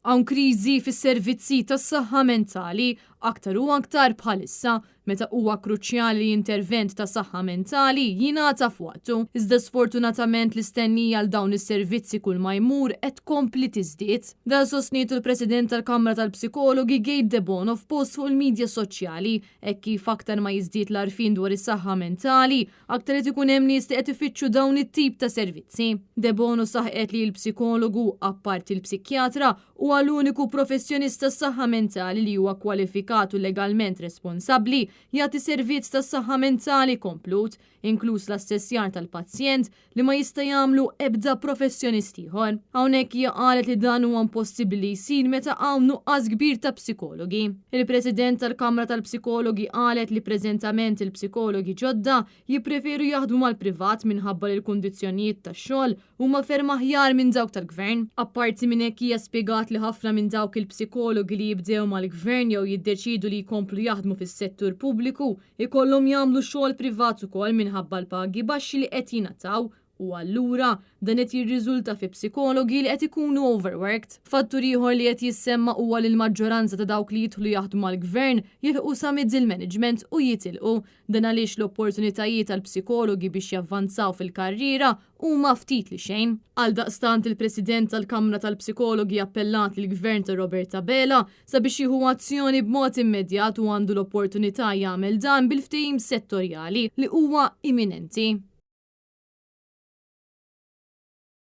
Hawn kriżi fis-servizzi tas-saħħa mentali, aktar u aktar bħalissa, meta huwa kruċjali li intervent ta' saħħa mentali jingħata f'waqtu. Iżda sfortunatament l-istennija għal dawn is-servizzi kull ma jmur qed tkompli tiżdied. Dan sostnietu l-President tal-Kamra tal-Psikologi Gay Debono f'post fuq il-midja soċjali, hekk kif aktar ma jiżdied l-għarfien dwar is-saħħa mentali, aktar qed ikun hemm nies li qed ifittxu dawn it-tip ta' servizzi. Debono saħqet li l-psikologu, apparti l-psikjatra, huwa l-uniku professjonist tas-saħħa mentali li huwa kwalifikat u legalment responsabbli jagħti servizz tas-saħħa mentali komplut, inkluż l-assessjar tal-pazjent, li ma jista' jagħmlu ebda professjonist ieħor. Hawnhekk hija qalet li dan huwa impossibbli li jsir meta hawn nuqqas kbir ta' psikologi. Il-President tal-Kamra tal-Psikologi qalet li preżentament il-psikologi ġodda jippreferu jaħdmu mal-privat minħabba li l-kundizzjonijiet tax-xogħol huma ferm aħjar minn dawk tal-Gvern. Apparti minn hekk hija spjegat li ħafna minn dawk il-psikologi li jibdew mal-Gvern jew jiddeċiedu li jkomplu jaħdmu fis-settur pubbliku Ikollhom jagħmlu xogħol privat ukoll minħabba l-pagi baxxi li qed jingħataw u allura dan qed jirriżulta fi psikologi li qed ikunu overworked. Fattur ieħor li qed jissemma huwa li l-maġġoranza ta' dawk li jidħlu jaħdmu mal-Gvern jilħqu sa middle management u jitilqu. Dan għaliex l-opportunitajiet għall-psikologi biex javvanzaw fil-karriera huma ftit li xejn. Għaldaqstant il-President tal-Kamra tal-Psikologi appellat lill-Gvern ta' Robert Abela sabiex jieħu azzjoni b'mod immedjat u għandu l-opportunità jagħmel dan bil-ftehim settorjali li huwa iminenti.